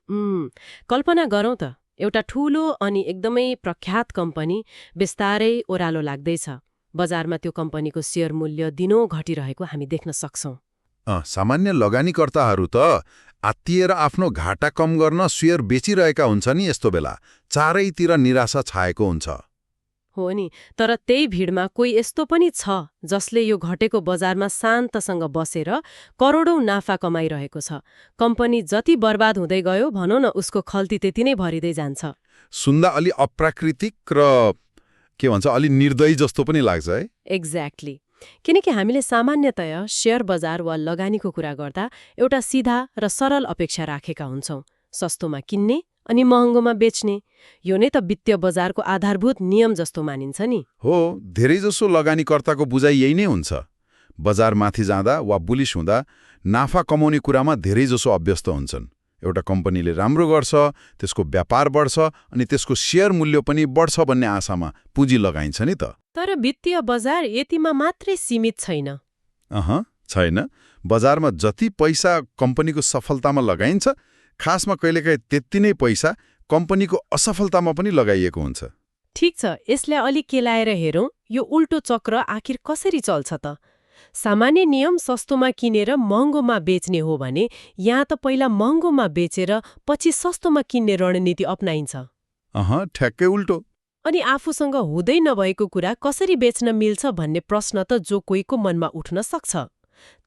कल्पना गरौँ त एउटा ठूलो अनि एकदमै प्रख्यात कम्पनी बिस्तारै ओह्रालो लाग्दैछ। बजारमा त्यो कम्पनीको सेयर मूल्य दिनौ घटिरहेको हामी देख्न सक्छौं। सामान्य लगानीकर्ताहरू त आत्तिएर आफ्नो घाटा कम गर्न सेयर बेचिरहेका हुन्छन् नि। यस्तो बेला चारैतिर निराशा छाएको हुन्छ। हो नि, तर त्यही भिडमा कोही यस्तो पनि छ जसले यो घटेको बजारमा शान्तसँग बसेर करोडौं नाफा कमाइरहेको छ। कम्पनी जति बर्बाद हुँदै गयो भनौँ न, उसको खल्ती त्यति नै भरिँदै जान्छ। सुन्दा अलि अप्राकृतिक र के भन्छ अलि निर्दयी जस्तो पनि लाग्छ है। एक्ज्याक्टली। किनकि हामीले सामान्यतया शेयर बजार वा लगानीको कुरा गर्दा एउटा सिधा र सरल अपेक्षा राखेका हुन्छौं। सस्तोमा किन्ने अनि महँगोमा बेच्ने। यो नै त वित्तीय बजारको आधारभूत नियम जस्तो मानिन्छ नि। हो, धेरैजसो लगानीकर्ताको बुझाइ यही नै हुन्छ। बजार माथि जाँदा वा बुलिस हुँदा नाफा कमाउने कुरामा धेरैजसो अभ्यस्त हुन्छन्। एउटा कम्पनीले राम्रो गर्छ, त्यसको व्यापार बढ्छ अनि त्यसको सेयर मूल्य पनि बढ्छ भन्ने आशामा पुँजी लगाइन्छ नि त। तर वित्तीय बजार यतिमा मात्रै सीमित छैन। छैन। बजारमा जति पैसा कम्पनीको सफलतामा लगाइन्छ, खासमा कहिलेकाहीँ त्यति नै पैसा कम्पनीको असफलतामा पनि लगाइएको हुन्छ। ठिक छ, यसलाई अलिक केलाएर हेरौँ। यो उल्टो चक्र आखिर कसरी चल्छ त? सामान्य नियम सस्तोमा किनेर महँगोमा बेच्ने हो भने यहाँ त पहिला महँगोमा बेचेर पछि सस्तोमा किन्ने रणनीति अपनाइन्छ। ठ्याक्कै उल्टो। अनि आफूसँग हुँदै नभएको कुरा कसरी बेच्न मिल्छ भन्ने प्रश्न त जो कोहीको मनमा उठ्न सक्छ।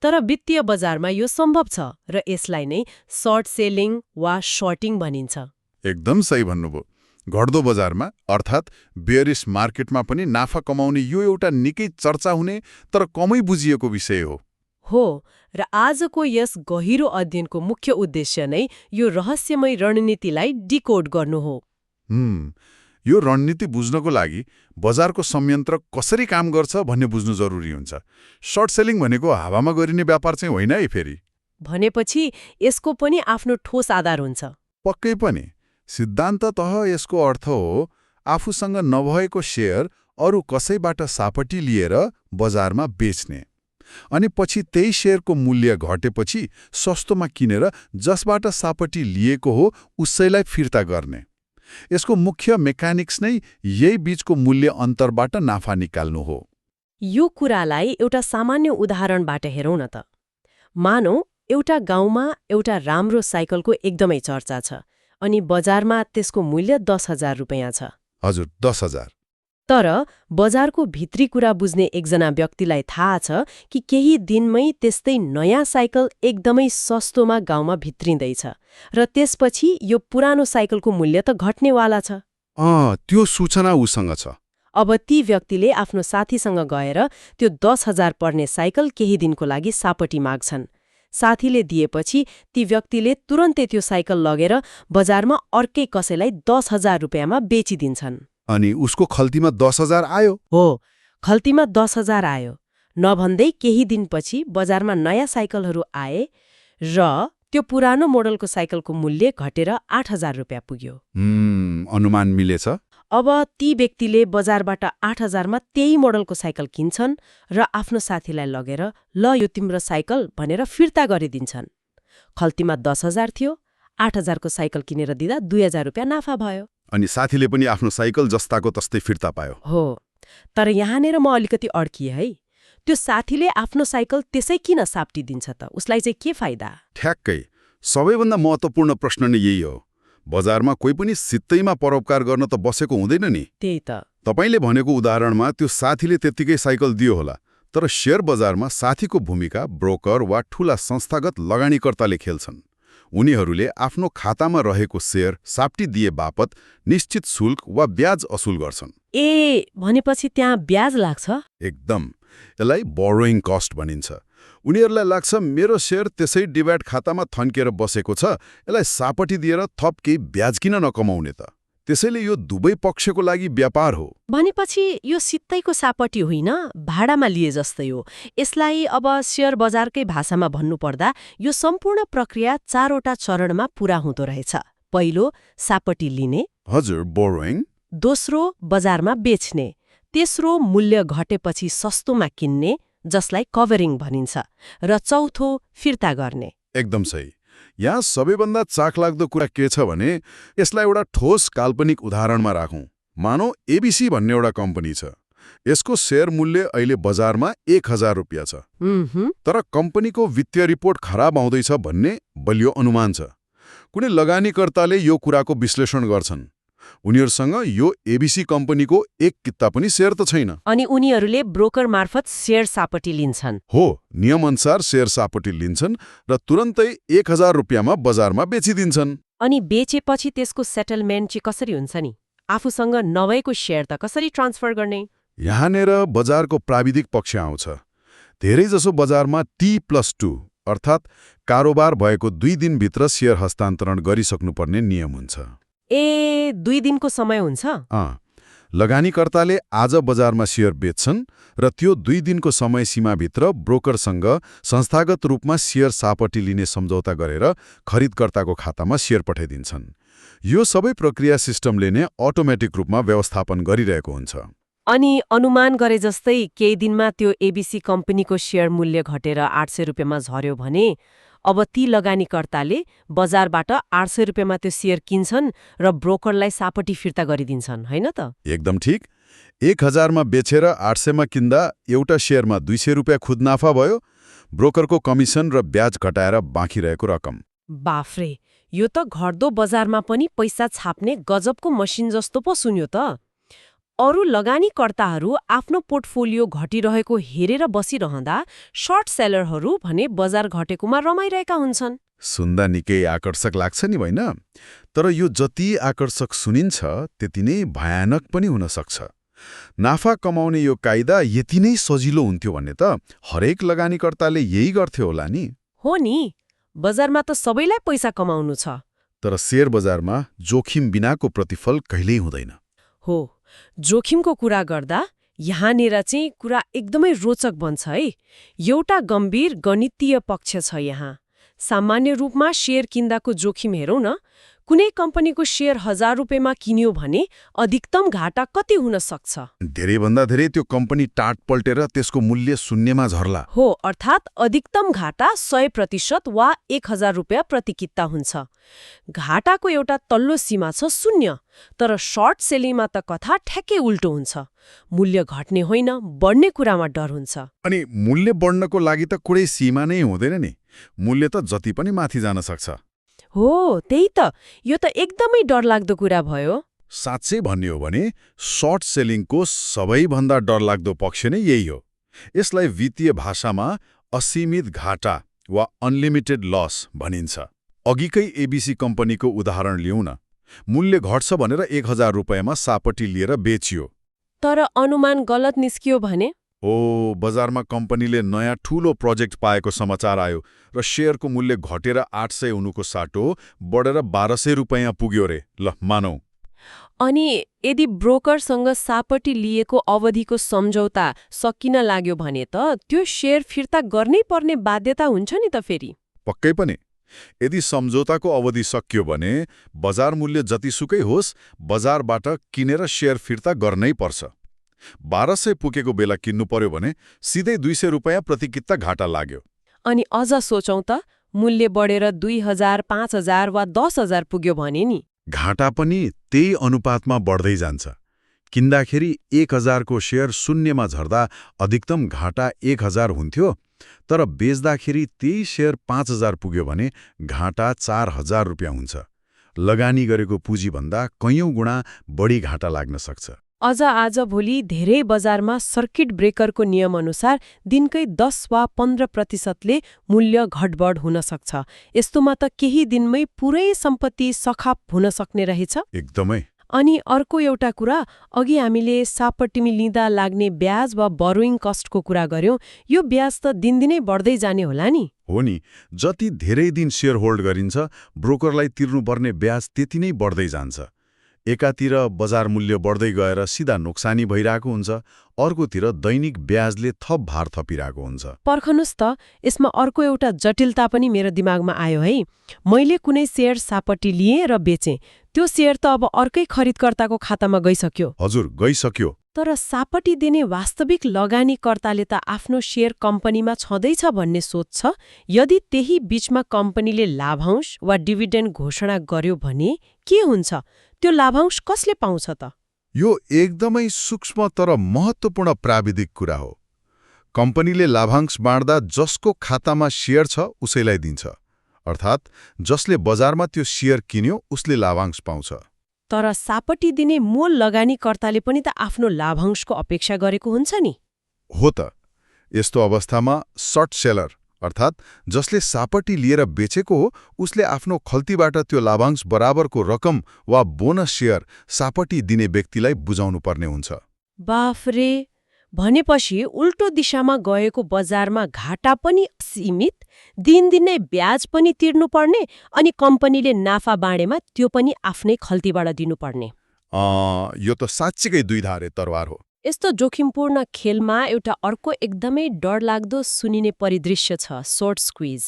तर वित्तीय बजारमा यो सम्भव छ र यसलाई नै सर्ट सेलिङ वा शर्टिङ भनिन्छ। एकदम सही भन्नुभयो। घट्दो बजारमा अर्थात् बेयरिश मार्केटमा पनि नाफा कमाउने यो एउटा निकै चर्चा हुने तर कमै बुझिएको विषय हो। र आजको यस गहिरो अध्ययनको मुख्य उद्देश्य नै यो रहस्यमय रणनीतिलाई डिकोड गर्नु हो। यो रणनीति बुझ्नको लागि बजारको संयन्त्र कसरी काम गर्छ भन्ने बुझ्नु जरुरी हुन्छ। सर्ट सेलिङ भनेको हावामा गरिने व्यापार चाहिँ होइन है फेरि। भनेपछि यसको पनि आफ्नो ठोस आधार हुन्छ। पक्कै पनि। सिद्धान्ततः यसको अर्थ हो आफूसँग नभएको सेयर अरू कसैबाट सापटी लिएर बजारमा बेच्ने अनि पछि त्यही सेयरको मूल्य घटेपछि सस्तोमा किनेर जसबाट सापटी लिएको हो उसैलाई फिर्ता गर्ने। यसको मुख्य मेकानिक्स नै यही बीचको मूल्य अन्तरबाट नाफा निकाल्नु हो। यो कुरालाई एउटा सामान्य उदाहरणबाट हेरौँ न त। मानौ एउटा गाउँमा एउटा राम्रो साइकलको एकदमै चर्चा छ अनि बजारमा त्यसको मूल्य 10,000 रुपैयाँ छ। हजुर, 10,000। तर बजारको भित्री कुरा बुझ्ने एकजना व्यक्तिलाई थाहा छ कि केही दिनमै त्यस्तै नयाँ साइकल एकदमै सस्तोमा गाउँमा भित्रिँदैछ र त्यसपछि यो पुरानो साइकलको मूल्य त घट्नेवाला छ। त्यो सूचना उसँग छ। अब ती व्यक्तिले आफ्नो साथीसँग गएर त्यो 10,000 पर्ने साइकल केही दिनको लागि सापटी माग्छन्। साथीले दिएपछि ती व्यक्तिले तुरन्तै त्यो साइकल लगेर बजारमा अर्कै कसैलाई 10,000 रुपैयाँमा बेचिदिन्छन्। अनि उसको खल्तीमा 10,000 आयो। हो, खल्तीमा 10,000 आयो। नभन्दै केही दिनपछि बजारमा नयाँ साइकलहरू आए र त्यो पुरानो मोडलको साइकलको मूल्य घटेर 8,000 रुपैयाँ पुग्यो। अनुमान मिलेछ। अब ती व्यक्तिले बजारबाट 8,000मा त्यही मोडलको साइकल किन्छन् र आफ्नो साथीलाई लगेर ल यो तिम्रो साइकल भनेर फिर्ता गरिदिन्छन्। खल्तीमा 10,000 थियो, 8,000को साइकल किनेर दिँदा 2,000 रुपैयाँ नाफा भयो। अनि साथीले पनि आफ्नो साइकल जस्ताको तस्तै फिर्ता पायो। हो, तर यहाँनिर म अलिकति अड्किए है। त्यो साथीले आफ्नो साइकल त्यसै किन साप्टिदिन्छ त? उसलाई चाहिँ के फाइदा? ठ्याक्कै। सबैभन्दा महत्त्वपूर्ण प्रश्न नै यही हो। बजारमा कोही पनि सित्तैमा परोपकार गर्न त बसेको हुँदैन नि। त्यही त। तपाईले भनेको उदाहरणमा त्यो साथीले त्यत्तिकै साइकल दियो होला, तर शेयर बजारमा साथीको भूमिका ब्रोकर वा ठूला संस्थागत लगानीकर्ताले खेल्छन्। उनीहरूले आफ्नो खातामा रहेको शेयर साप्टी दिए बापत निश्चित शुल्क वा ब्याज असुल गर्छन्। भनेपछि त्यहाँ ब्याज लाग्छ? एकदम। यसलाई बोरोइङ कस्ट भनिन्छ। उनीहरूलाई लाग्छ मेरो शेयर त्यसै डिब्याट खातामा थन्किएर बसेको छ, यसलाई सापटी दिएर थप केही ब्याज किन नकमाउने त? त्यसैले यो दुवै पक्षको लागि व्यापार हो। भनेपछि यो सित्तैको सापटी होइन, भाडामा लिए जस्तै हो। यसलाई अब शेयर बजारकै भाषामा भन्नुपर्दा यो सम्पूर्ण प्रक्रिया 4वटा चरणमा पूरा हुँदो रहेछ। पहिलो, सापटी लिने। हजुर, बोरोइङ। दोस्रो, बजारमा बेच्ने। तेस्रो, मूल्य घटेपछि सस्तोमा किन्ने, जसलाई कभरिङ भनिन्छ। र चौथो, फिर्ता गर्ने। एकदम सही। यहाँ सबैभन्दा चाखलाग्दो कुरा के छ भने यसलाई एउटा ठोस काल्पनिक उदाहरणमा राखौँ। मानौ एबीसी भन्ने एउटा कम्पनी छ। यसको शेयर मूल्य अहिले बजारमा 1000 रुपियाँ छ। तर कम्पनीको वित्तीय रिपोर्ट खराब आउँदैछ भन्ने बलियो अनुमान छ। कुनै लगानीकर्ताले यो कुराको विश्लेषण गर्छन्। उनीहरूसँग यो एबीसी कम्पनीको एक किता पनि शेयर त छैन। अनि उनीहरूले ब्रोकर मार्फत शेयर सापटी लिन्छन्। हो, नियमअनुसार शेयर सापटी लिन्छन् र तुरन्तै 1000 रुपियाँमा बजारमा बेचिदिन्छन्। अनि बेचेपछि त्यसको सेटलमेन्ट चाहिँ कसरी हुन्छ नि? आफूसँग नभएको शेयर त कसरी ट्रान्सफर गर्ने? यहाँनिर बजारको प्राविधिक पक्ष आउँछ। धेरैजसो बजारमा T+2 अर्थात् कारोबार भएको 2 दिनभित्र शेयर हस्तान्तरण गरिसक्नुपर्ने नियम हुन्छ। 2 दिनको समय हुन्छ? लगानीकर्ताले आज बजारमा शेयर बेच्छन् र त्यो 2 दिनको समय सीमाभित्र ब्रोकरसँग संस्थागत रूपमा शेयर सापटी लिने सम्झौता गरेर खरिदकर्ताको खातामा शेयर पठाइदिन्छन्। यो सबै प्रक्रिया सिस्टमले नै अटोमेटिक रूपमा व्यवस्थापन गरिरहेको हुन्छ। अनि अनुमान गरे जस्तै केही दिनमा त्यो एबीसी कम्पनीको शेयर मूल्य घटेर 800 रुपियाँमा झर्यो भने अब ती लगानीकर्ताले बजारबाट 800 रुपियाँमा त्यो शेयर किन्छन् र ब्रोकरलाई सापटी फिर्ता गरिदिन्छन्, होइन त? एकदम ठिक। 1000मा बेचेर 800मा किन्दा एउटा शेयरमा 200 रुपियाँ खुद नाफा भयो। ब्रोकरको कमिसन र ब्याज घटाएर बाँकी रहेको रकम। बाफ्रे, यो त घट्दो बजारमा पनि पैसा छाप्ने गजबको मसिन जस्तो पो सुन्यो त। अरू लगानीकर्ताहरू आफ्नो पोर्टफोलियो घटिरहेको हेरेर बसिरहँदा सर्ट सेलरहरू भने बजार घटेकोमा रमाइरहेका हुन्छन्। सुन्दा निकै आकर्षक लाग्छ नि, होइन? तर यो जति आकर्षक सुनिन्छ त्यति नै भयानक पनि हुन सक्छ। नाफा कमाउने यो कायदा यति नै सजिलो हुन्थ्यो भने त हरेक लगानीकर्ताले यही गर्थ्यो होला नि। हो नि, बजारमा त सबैलाई पैसा कमाउनु छ। तर शेयर बजारमा जोखिम बिनाको प्रतिफल कहिल्यै हुँदैन। हो, जोखिमको कुरा गर्दा यहाँनिर चाहिँ कुरा एकदमै रोचक बन्छ है। एउटा गम्भीर गणितीय पक्ष छ यहाँ। सामान्य रूपमा शेयर किन्दाको जोखिम हेरौँ न। कुनै कम्पनीको शेयर 1000 रुपियाँमा किन्यो भने अधिकतम घाटा कति हुन सक्छ? धेरैभन्दा धेरै त्यो कम्पनी टाट पल्टेर त्यसको मूल्य शून्यमा झर्ला। हो, अर्थात् अधिकतम घाटा 100% वा 1000 रुपियाँ प्रति किता हुन्छ। घाटाको एउटा तल्लो सीमा छ 0। तर सर्ट सेलिङमा त कथा ठ्याक्कै उल्टो हुन्छ। मूल्य घट्ने होइन, बढ्ने कुरामा डर हुन्छ। अनि मूल्य बढ्नको लागि त कुनै सीमा नै हुँदैन नि। मूल्य त जति पनि माथि जान सक्छ। हो, त्यही त। यो त एकदमै डरलाग्दो कुरा भयो। साँच्चै भन्ने हो भने सर्ट सेलिङको सबैभन्दा डरलाग्दो पक्ष नै यही हो। यसलाई वित्तीय भाषामा असीमित घाटा वा अनलिमिटेड लस भनिन्छ। अघिकै एबीसी कम्पनीको उदाहरण लिउँ न। मूल्य घट्छ भनेर 1000 रुपियाँमा सापटी लिएर बेचियो। तर अनुमान गलत निस्कियो भने? बजारमा कम्पनीले नयाँ ठूलो प्रोजेक्ट पाएको समाचार आयो र शेयरको मूल्य घटेर 800 हुनुको साटो बढेर 1200 रुपियाँ पुग्यो रे। ल मानौ। अनि यदि ब्रोकरसँग सापटी लिएको अवधिको सम्झौता सकिन लाग्यो भने त त्यो शेयर फिर्ता गर्नै पर्ने बाध्यता हुन्छ नि त फेरि? पक्कै पनि। यदि सम्झौताको अवधि सकियो भने बजार मूल्य जतिसुकै होस्, बजारबाट किनेर शेयर फिर्ता गर्नै पर्छ। 1200 पुगेको बेला किन्नु पर्यो भने सिधै 200 रुपियाँ प्रति किता घाटा लाग्यो। अनि अझ सोचौं त, मूल्य बढेर 2000, 5000 वा 10000 पुग्यो भने नि? घाटा पनि त्यही अनुपातमा बढ्दै जान्छ। किन्दाखेरि 1000 को शेयर शून्यमा झर्दा अधिकतम घाटा 1000 हुन्थ्यो। तर बेच्दाखेरि त्यही शेयर 5000 पुग्यो भने घाटा 4000 रुपियाँ हुन्छ। लगानी गरेको पुँजीभन्दा कैयौं गुणा बढी घाटा लाग्न सक्छ। अझ आजभोलि धेरै बजारमा सर्किट ब्रेकरको नियमअनुसार दिनकै 10 वा 15%ले मूल्य घटबढ हुन सक्छ। यस्तोमा त केही दिनमै पुरै सम्पत्ति सखाप हुन सक्ने रहेछ। एकदमै। अनि अर्को एउटा कुरा, अघि हामीले सापटीमा लिँदा लाग्ने ब्याज वा बरोइङ कस्टको कुरा गर्यौं। यो ब्याज त दिनदिनै बढ्दै जाने होला नि? हो नि। जति धेरै दिन शेयर होल्ड गरिन्छ, ब्रोकरलाई तिर्नुपर्ने ब्याज त्यति नै बढ्दै जान्छ। एकातिर बजार मूल्य बढ्दै गएर सिधा नोक्सानी भइरहेको हुन्छ, अर्कोतिर दैनिक ब्याजले थप भार थपिरहेको हुन्छ। पर्खनुस् त, यसमा अर्को एउटा जटिलता पनि मेरो दिमागमा आयो है। मैले कुनै सेयर सापट्टि लिएँ र बेचेँ, त्यो सेयर त अब अर्कै खरिदकर्ताको खातामा गइसक्यो। हजुर, गइसक्यो। तर सापट्टि दिने वास्तविक लगानीकर्ताले त आफ्नो सेयर कम्पनीमा छँदैछ भन्ने सोच्छ। यदि त्यही बीचमा कम्पनीले लाभांश वा डिभिडेन्ड घोषणा गर्यो भने के हुन्छ? त्यो लाभांश कसले पाउँछ त? यो एकदमै सूक्ष्म तर महत्त्वपूर्ण प्राविधिक कुरा हो। कम्पनीले लाभांश बाँड्दा जसको खातामा सेयर छ उसैलाई दिन्छ, अर्थात् जसले बजारमा त्यो सेयर किन्यो उसले लाभांश पाउँछ। तर सापट्टि दिने मूल लगानीकर्ताले पनि त आफ्नो लाभांशको अपेक्षा गरेको हुन्छ नि। हो त। यस्तो अवस्थामा सर्ट सेलर अर्थात् जसले सापट्टि लिएर बेचेको हो उसले आफ्नो खल्तीबाट त्यो लाभांश बराबरको रकम वा बोनस सेयर सापट्टि दिने व्यक्तिलाई बुझाउनु पर्ने हुन्छ। बाफरे! भनेपछि उल्टो दिशामा गएको बजारमा घाटा पनि सीमित, दिनदिनै ब्याज पनि तिर्नुपर्ने, अनि कम्पनीले नाफा बाँडेमा त्यो पनि आफ्नै खल्तीबाट दिनुपर्ने। यो त साँच्चीकै दुईधारे तरवार हो। यस्तो जोखिमपूर्ण खेलमा एउटा अर्को एकदमै डरलाग्दो सुनिने परिदृश्य छ, शॉर्ट स्क्विज।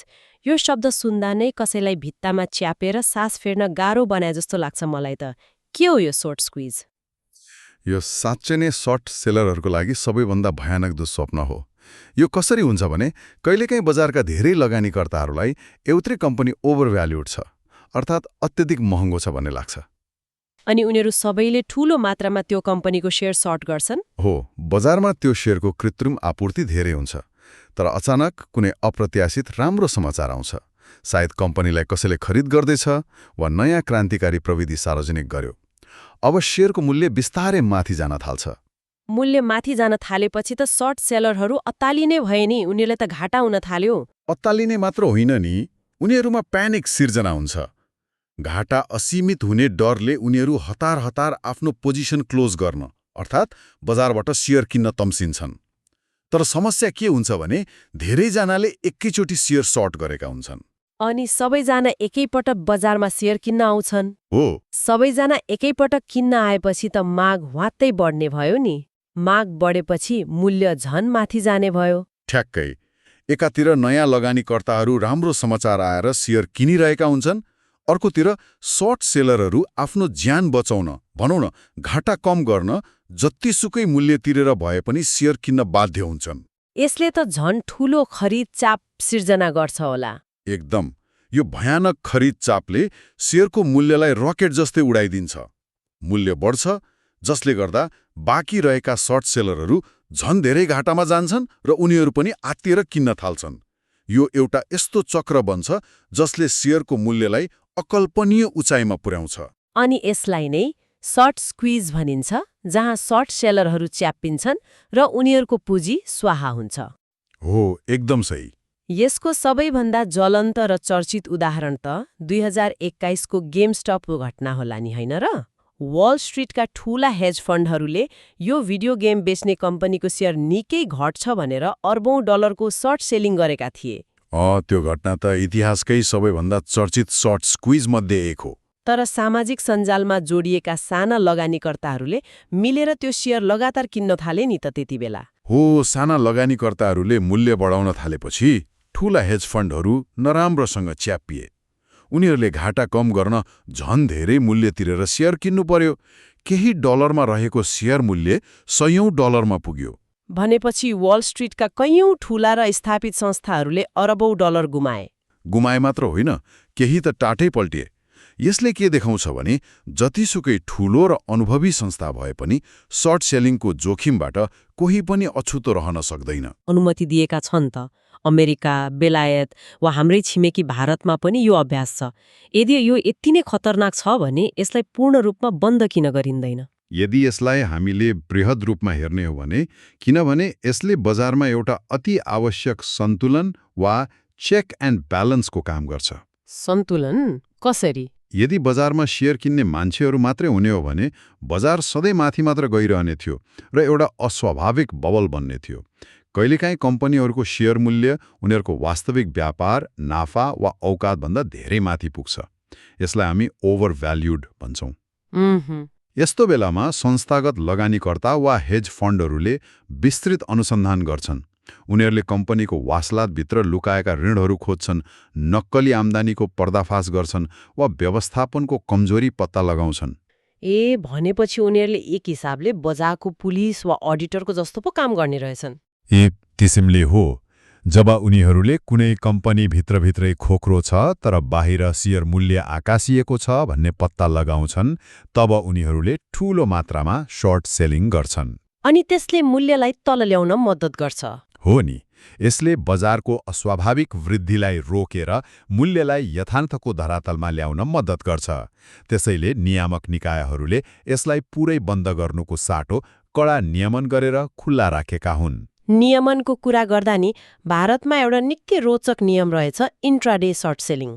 यो शब्द सुन्दा नै कसैलाई भित्तामा च्यापेर सास फेर्न गाह्रो बनाए जस्तो लाग्छ मलाई त। के हो यो शॉर्ट स्क्विज? यो साँच्चै नै सर्ट सेलरहरूको लागि सबैभन्दा भयानक दुस्वप्न हो। यो कसरी हुन्छ भने कहिलेकाहीँ बजारका धेरै लगानीकर्ताहरूलाई एउटै कम्पनी ओभरभ्याल्युड छ, अर्थात् अत्यधिक महँगो छ भन्ने लाग्छ। अनि उनीहरू सबैले ठूलो मात्रामा त्यो कम्पनीको सेयर सर्ट गर्छन्। हो, बजारमा त्यो सेयरको कृत्रिम आपूर्ति धेरै हुन्छ। तर अचानक कुनै अप्रत्याशित राम्रो समाचार आउँछ। सायद कम्पनीलाई कसैले खरिद गर्दैछ वा नयाँ क्रान्तिकारी प्रविधि सार्वजनिक गर्यो। अब सेयरको मूल्य बिस्तारै माथि जान थाल्छ। मूल्य माथि जान थालेपछि त सर्ट सेलरहरू अत्तालिने भए नि, उनीहरूले त घाटा हुन थाल्यो। अत्तालिने मात्र होइन नि, उनीहरूमा प्यानिक सिर्जना हुन्छ। घाटा असीमित हुने डरले उनीहरू हतार हतार आफ्नो पोजिसन क्लोज गर्न अर्थात् बजारबाट सेयर किन्न तम्सिन्छन्। तर समस्या के हुन्छ भने धेरैजनाले एकैचोटि सेयर सर्ट गरेका हुन्छन्। अनि सबैजना एकैपटक बजारमा सेयर किन्न आउँछन्। हो, सबैजना एकैपटक किन्न आएपछि त माग ह्वात्तै बढ्ने भयो नि। माग बढेपछि मूल्य झन माथि जाने भयो। ठ्याक्कै। एकातिर नयाँ लगानीकर्ताहरू राम्रो समाचार आएर सेयर किनिरहेका हुन्छन्, अर्कोतिर सर्ट सेलरहरू आफ्नो ज्यान बचाउन, भनौँ न घाटा कम गर्न जतिसुकै मूल्य तिरेर भए पनि सेयर किन्न बाध्य हुन्छन्। यसले त झन ठूलो खरिद चाप सिर्जना गर्छ होला। एकदम। यो भयानक खरिद चापले सेयरको मूल्यलाई रकेट जस्तै उडाइदिन्छ। मूल्य बढ्छ, जसले गर्दा बाँकी रहेका सर्ट सेलरहरू झन धेरै घाटामा जान्छन् र उनीहरू पनि आत्तिएर किन्न थाल्छन्। यो एउटा यस्तो चक्र बन्छ जसले सेयरको मूल्यलाई अकल्पनीय उचाइमा पुर्याउँछ। अनि यसलाई नै सर्ट स्क्विज भनिन्छ, जहाँ सर्ट सेलरहरू च्याप्पिन्छन् र उनीहरूको पुँजी स्वाहा हुन्छ। हो, एकदम सही। यसको सबैभन्दा ज्वलन्त र चर्चित उदाहरण त 2021 को गेमस्टपको घटना होला नि, होइन र? वॉल स्ट्रिटका ठूला हेज फन्डहरूले यो भिडियो गेम बेच्ने कम्पनीको सेयर निकै घट्छ भनेर अर्बौं डलरको सर्ट सेलिङ गरेका थिए। त्यो घटना त इतिहासकै सबैभन्दा चर्चित सर्ट स्क्विज मध्ये एक हो। तर सामाजिक सञ्जालमा जोडिएका साना लगानीकर्ताहरूले मिलेर त्यो सेयर लगातार किन्न थाले नि त त्यति बेला। हो, साना लगानीकर्ताहरूले मूल्य बढाउन थालेपछि ठूला हेज फन्डहरू नराम्रोसँग च्यापिए। उनीहरूले घाटा कम गर्न झन धेरै मूल्य तिरेर सेयर किन्नु पर्यो। केही डलरमा रहेको सेयर मूल्य सयौं डलरमा पुग्यो। भनेपछि वॉल स्ट्रिटका कैयौं ठूला र स्थापित संस्थाहरूले अरबौं डलर गुमाए मात्र होइन, केही त टाटै पल्टिए। यसले के देखाउँछ भने जतिसुकै ठूलो र अनुभवी संस्था भए पनि सर्ट सेलिङको जोखिमबाट कोही पनि अछुतो रहन सक्दैन। अनुमति दिएका छन् त। अमेरिका, बेलायत वा हाम्रै छिमेकी भारतमा पनि यो अभ्यास छ। यदि यो यति नै खतरनाक छ भने यसलाई पूर्ण रूपमा बन्द किन गरिँदैन? यदि यसलाई हामीले बृहद रूपमा हेर्ने हो भने, किनभने यसले बजारमा एउटा अति आवश्यक सन्तुलन वा चेक एन्ड ब्यालेन्सको काम गर्छ। सन्तुलन कसरी? यदि बजारमा सेयर किन्ने मान्छेहरू मात्रै हुने हो भने बजार सधैँ माथि मात्र गइरहने थियो र एउटा अस्वाभाविक बबल बन्ने थियो। कहिलेकाहीँ कम्पनीहरूको सेयर मूल्य उनीहरूको वास्तविक व्यापार, नाफा वा औकातभन्दा धेरै माथि पुग्छ। यसलाई हामी ओभर भ्याल्युड भन्छौँ। यस्तो बेलामा संस्थागत लगानीकर्ता वा हेज फन्डहरूले विस्तृत अनुसन्धान गर्छन्। उनीहरूले कम्पनीको वासलातभित्र लुकाएका ऋणहरू खोज्छन्, नक्कली आम्दानीको पर्दाफास गर्छन् वा व्यवस्थापनको कमजोरी पत्ता लगाउँछन्। भनेपछि उनीहरूले एक हिसाबले बजारको पुलिस वा अडिटरको जस्तो पो काम गर्ने रहेछन्। किसिमले हो। जब उनीहरूले कुनै कम्पनी भित्रभित्रै खोक्रो छ तर बाहिर सेयर मूल्य आकाशिएको छ भन्ने पत्ता लगाउँछन्, तब उनीहरूले ठूलो मात्रामा सर्ट सेलिङ गर्छन्। अनि त्यसले मूल्यलाई तल ल्याउन मद्दत गर्छ। हो नि, यसले बजारको अस्वाभाविक वृद्धिलाई रोकेर मूल्यलाई यथार्थको धरातलमा ल्याउन मद्दत गर्छ। त्यसैले नियामक निकायहरूले यसलाई पुरै बन्द गर्नुको साटो कडा नियमन गरेर खुल्ला राखेका हुन्। नियमनको कुरा गर्दा नि भारतमा एउटा निकै रोचक नियम रहेछ, इन्ट्राडे सर्ट सेलिङ।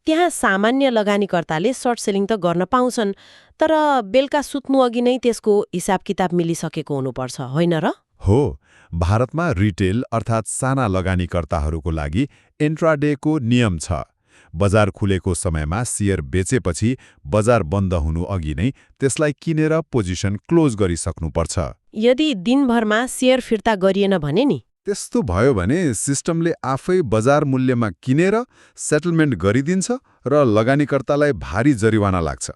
त्यहाँ सामान्य लगानीकर्ताले सर्ट सेलिङ त गर्न पाउँछन्, तर बेलुका सुत्नु अघि नै त्यसको हिसाब किताब मिलिसकेको हुनुपर्छ, होइन र? हो, भारतमा रिटेल अर्थात् साना लगानीकर्ताहरूको लागि इन्ट्राडेको नियम छ। बजार खुलेको समयमा सेयर बेचेपछि बजार बन्द हुनु अघि नै त्यसलाई किनेर पोजिसन क्लोज गरिसक्नुपर्छ। यदि दिनभरमा सेयर फिर्ता गरिएन भने नि? त्यस्तो भयो भने सिस्टमले आफै बजार मूल्यमा किनेर सेटलमेन्ट गरिदिन्छ र लगानीकर्तालाई भारी जरिवाना लाग्छ।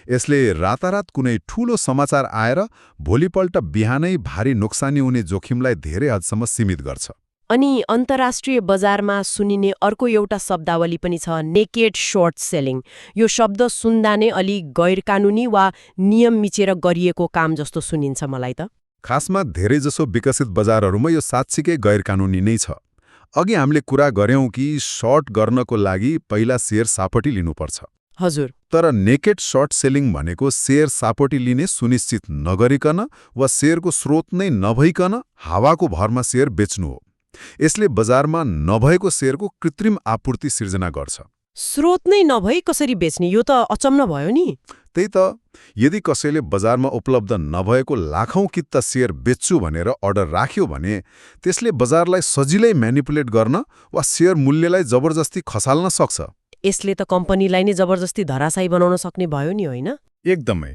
यसले रातारात कुनै ठूलो समाचार आएर भोलिपल्ट बिहानै भारी नोक्सानी हुने जोखिमलाई धेरै हदसम्म सीमित गर्छ। अनि अन्तर्राष्ट्रिय बजारमा सुनिने अर्को एउटा शब्दावली पनि छ, नेकेड सर्ट सेलिङ। यो शब्द सुन्दा नै अलि गैरकानुनी वा नियम मिचेर गरिएको काम जस्तो सुनिन्छ मलाई त। खासमा धेरैजसो विकसित बजारहरूमा यो साँच्चीकै गैरकानुनी नै छ। अघि हामीले कुरा गर्यौं कि सर्ट गर्नको लागि पहिला सेयर सापटी लिनुपर्छ। हजुर। तर नेकेड सर्ट सेलिङ भनेको सेयर सापटी लिने सुनिश्चित नगरिकन वा सेयरको स्रोत नै नभइकन हावाको भरमा सेयर बेच्नु हो। यसले बजारमा नभएको सेयरको कृत्रिम आपूर्ति सिर्जना गर्छ। स्रोत नै नभई कसरी बेच्ने, यो त अचम्म भयो नि। त्यही त, यदि कसैले बजारमा उपलब्ध नभएको लाखौं किता सेयर बेच्छु भनेर अर्डर राख्यो भने त्यसले बजारलाई सजिलै म्यानिपुलेट गर्न वा सेयर मूल्यलाई जबरजस्ती खसाल्न सक्छ। यसले त कम्पनीलाई नै जबरजस्ती धराशायी बनाउन सक्ने भयो नि, होइन? एकदमै।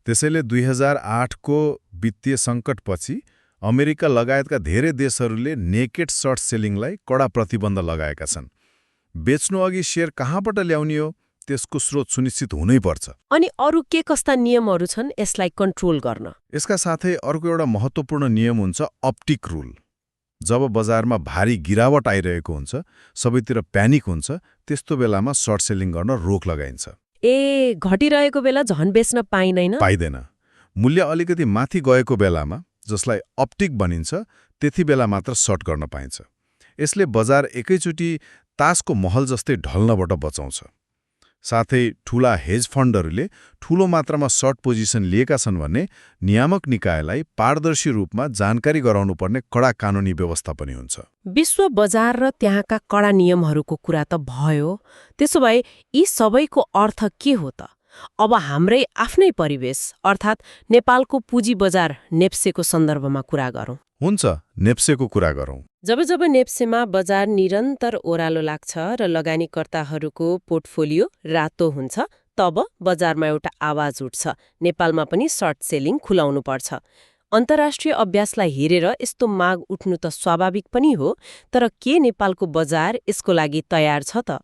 त्यसैले 2008 को वित्तीय सङ्कटपछि अमेरिका लगायतका धेरै देशहरूले नेकेड सर्ट सेलिङलाई कडा प्रतिबन्ध लगाएका छन्। बेच्नु अघि सेयर कहाँबाट ल्याउने हो त्यसको स्रोत सुनिश्चित हुनैपर्छ। अनि अरू के कस्ता नियमहरू छन् यसलाई कन्ट्रोल गर्न? यसका साथै अर्को एउटा महत्त्वपूर्ण नियम हुन्छ अप्टिक रुल। जब बजारमा भारी गिरावट आइरहेको हुन्छ, सबैतिर प्यानिक हुन्छ, त्यस्तो बेलामा सर्ट सेलिङ गर्न रोक लगाइन्छ। घटिरहेको बेला झन बेच्न पाइँदैन। मूल्य अलिकति माथि गएको बेलामा, जसलाई अप्टिक भनिन्छ, त्यति बेला मात्र सर्ट गर्न पाइन्छ। यसले बजार एकैचोटि तासको महल जस्तै ढल्नबाट बचाउँछ। साथै ठूला हेज फन्डहरूले ठूलो मात्रामा सर्ट पोजिसन लिएका छन् भने नियामक निकायलाई पारदर्शी रूपमा जानकारी गराउनुपर्ने कडा कानुनी व्यवस्था पनि हुन्छ। विश्व बजार र त्यहाँका कडा नियमहरूको कुरा त भयो, त्यसो भए यी सबैको अर्थ के हो त? अब हाम्रै आफ्नै परिवेश अर्थात् नेपालको पुँजी बजार नेप्सेको सन्दर्भमा कुरा गरौँ। हुन्छ, नेप्सेको कुरा गरौँ। जब जब नेप्सेमा बजार निरन्तर ओह्रालो लाग्छ र लगानीकर्ताहरूको पोर्टफोलियो रातो हुन्छ, तब बजारमा एउटा आवाज उठ्छ, नेपालमा पनि सर्ट सेलिङ खुलाउनुपर्छ। अन्तर्राष्ट्रिय अभ्यासलाई हेरेर यस्तो माग उठ्नु त स्वाभाविक पनि हो, तर के नेपालको बजार यसको लागि तयार छ त?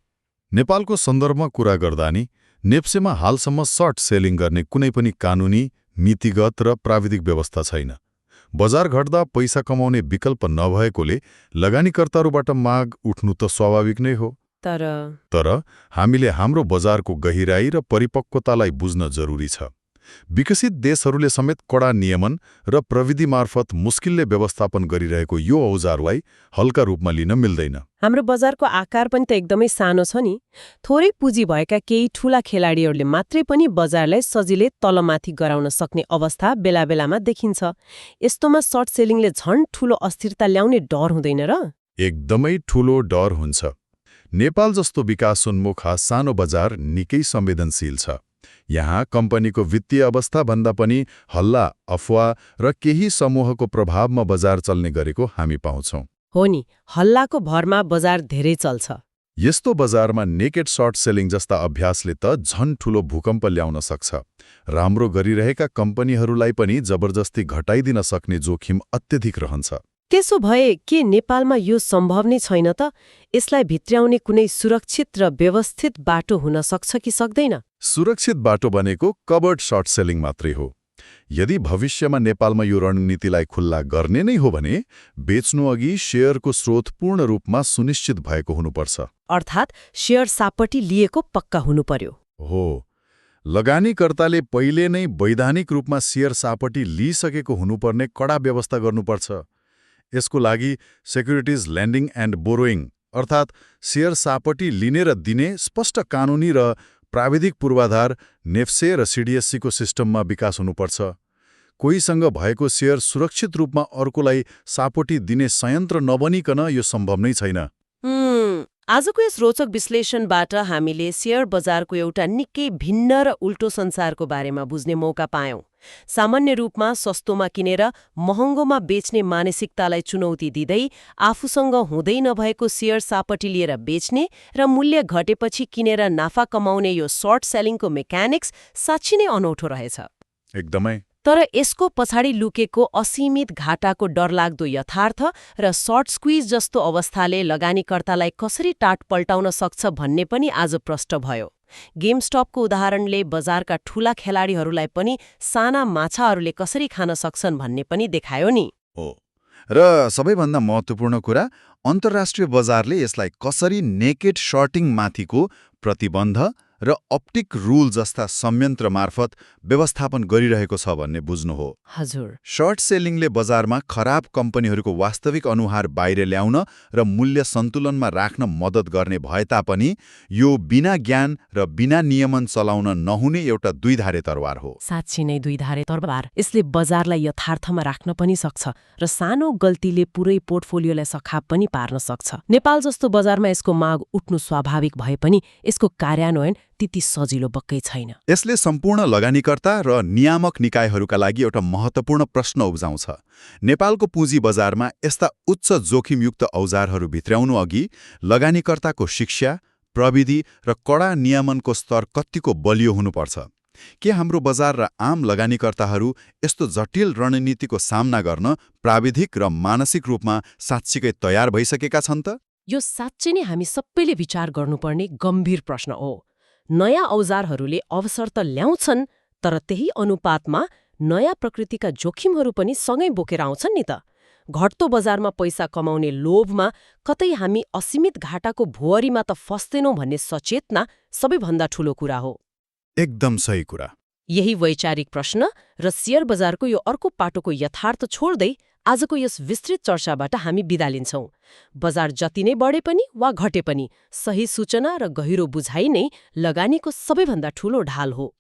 नेपालको सन्दर्भमा कुरा गर्दा नि नेप्सेमा हालसम्म सर्ट सेलिङ गर्ने कुनै पनि कानुनी, नीतिगत र प्राविधिक व्यवस्था छैन। बजार घट्दा पैसा कमाउने विकल्प नभएकोले लगानीकर्ताहरूबाट माग उठ्नु त स्वाभाविक नै हो। तर हामीले हाम्रो बजारको गहिराई र परिपक्वतालाई बुझ्न जरुरी छ। विकसित देशहरूले समेत कडा नियमन र प्रविधि मार्फत मुस्किलले व्यवस्थापन गरिरहेको यो औजारलाई हल्का रूपमा लिन मिल्दैन। हाम्रो बजारको आकार पनि त एकदमै सानो छ नि। थोरै पुँजी भएका केही ठूला खेलाडीहरूले मात्रै पनि बजारलाई सजिलै तलमाथि गराउन सक्ने अवस्था बेला बेलामा देखिन्छ। यस्तोमा सर्ट सेलिङले झन् ठूलो अस्थिरता ल्याउने डर हुँदैन र? एकदमै ठूलो डर हुन्छ। नेपाल जस्तो विकासोन्मुख सानो बजार निकै संवेदनशील छ। यहाँ कम्पनीको वित्तीय अवस्था भन्दा पनि हल्ला, अफवाह र केही समूहको प्रभावमा बजार चल्ने गरेको हामी पाउँछौं। हो नि, हल्लाको भरमा बजार धेरै चल्छ। यस्तो बजारमा नेकेड सर्ट सेलिङ जस्ता अभ्यासले त झन ठूलो भूकम्प ल्याउन सक्छ। राम्रो गरिरहेका कम्पनीहरूलाई पनि जबरजस्ती घटाइदिन सक्ने जोखिम अत्यधिक रहन्छ। त्यसो भए के नेपालमा यो सम्भव नै छैन त? यसलाई भित्र्याउने कुनै सुरक्षित र व्यवस्थित बाटो हुन सक्छ कि सक्दैन? सुरक्षित बाटो भनेको कभर्ड सर्ट सेलिङ मात्रै हो। यदि भविष्यमा नेपालमा यो रणनीतिलाई खुल्ला गर्ने नै हो भने बेच्नु अघि शेयरको स्रोत पूर्ण रूपमा सुनिश्चित भएको हुनुपर्छ। अर्थात् शेयर सापटी लिएको पक्का हुनु पर्यो। हो, लगानीकर्ताले पहिले नै वैधानिक रूपमा शेयर सापटी लिइसकेको हुनुपर्ने कडा व्यवस्था गर्नुपर्छ। यसको लागि सेक्युरिटिज लेन्डिङ एन्ड बोरोइङ अर्थात् शेयर सापटी लिने र दिने स्पष्ट कानुनी र प्राविधिक पूर्वाधार नेफ्से र सिडिएससीको सिस्टममा विकास हुनुपर्छ। कोहीसँग भएको शेयर सुरक्षित रूपमा अर्कोलाई सापटी दिने संयन्त्र नबनिकन यो सम्भव नै छैन। आजको यस रोचक विश्लेषणबाट हामीले शेयर बजारको एउटा निकै भिन्न र उल्टो संसारको बारेमा बुझ्ने मौका पायौं। सामान्य रूपमा सस्तोमा किनेर महँगोमा बेच्ने मानसिकतालाई चुनौती दिँदै आफूसँग हुँदै नभएको शेयर सापटी लिएर बेच्ने र मूल्य घटेपछि किनेर नाफा कमाउने यो सर्ट सेलिङको मेकानिक्स साँच्चै नै अनौठो रहेछ। एकदमै। तर यसको पछाडि लुकेको असीमित घाटाको डरलाग्दो यथार्थ र सर्ट स्क्विज जस्तो अवस्थाले लगानीकर्तालाई कसरी टाट पल्टाउन सक्छ भन्ने पनि आज प्रष्ट भयो। गेमस्टपको उदाहरणले बजारका ठूला खेलाडीहरूलाई पनि साना माछाहरूले कसरी खान सक्छन् भन्ने पनि देखायो नि। हो, र सबैभन्दा महत्त्वपूर्ण कुरा, अन्तर्राष्ट्रिय बजारले यसलाई कसरी नेकेड सर्टिङ माथिको प्रतिबन्ध र अप्टिक रुल जस्ता संयन्त्र मार्फत व्यवस्थापन गरिरहेको छ भन्ने बुझ्नु हो। हजुर। सर्ट सेलिङले बजारमा खराब कम्पनीहरूको वास्तविक अनुहार बाहिर ल्याउन र मूल्य सन्तुलनमा राख्न मद्दत गर्ने भए तापनि यो बिना ज्ञान र बिना नियमन चलाउन नहुने एउटा दुईधारे तरवार हो। साँच्चै नै दुईधारे तरवार। यसले बजारलाई यथार्थमा राख्न पनि सक्छ र सानो गल्तीले पुरै पोर्टफोलियोलाई सखाप पनि पार्न सक्छ। नेपाल जस्तो बजारमा यसको माग उठ्नु स्वाभाविक भए पनि यसको कार्यान्वयन त्यति सजिलो बक्कै छैन। यसले सम्पूर्ण लगानीकर्ता र नियामक निकायहरूका लागि एउटा महत्त्वपूर्ण प्रश्न उब्जाउँछ। नेपालको पुँजी बजारमा यस्ता उच्च जोखिमयुक्त औजारहरू भित्र्याउनु अघि लगानीकर्ताको शिक्षा, प्रविधि र कडा नियमनको स्तर कतिको बलियो हुनुपर्छ? के हाम्रो बजार र आम लगानीकर्ताहरू यस्तो जटिल रणनीतिको सामना गर्न प्राविधिक र मानसिक रूपमा साँच्चीकै तयार भइसकेका छन् त? यो साँच्चै नै हामी सबैले विचार गर्नुपर्ने गम्भीर प्रश्न हो। नयाँ औजारहरूले अवसर त ल्याउँछन्, तर त्यही अनुपातमा नयाँ प्रकृतिका जोखिमहरू पनि सँगै बोकेर आउँछन् नि त। घट्दो बजारमा पैसा कमाउने लोभमा कतै हामी असीमित घाटाको भुवरीमा त फस्दैनौँ भन्ने सचेतना सबैभन्दा ठूलो कुरा हो। एकदम सही कुरा। यही वैचारिक प्रश्न र शेयर बजारको यो अर्को पाटोको यथार्थ छोड्दै आजको यस विस्तृत चर्चाबाट हामी बिदा लिन्छौं। बजार जति नै बढे पनि वा घटे पनि सही सूचना र गहिरो बुझाइ नै लगानीको सबैभन्दा ठूलो ढाल हो।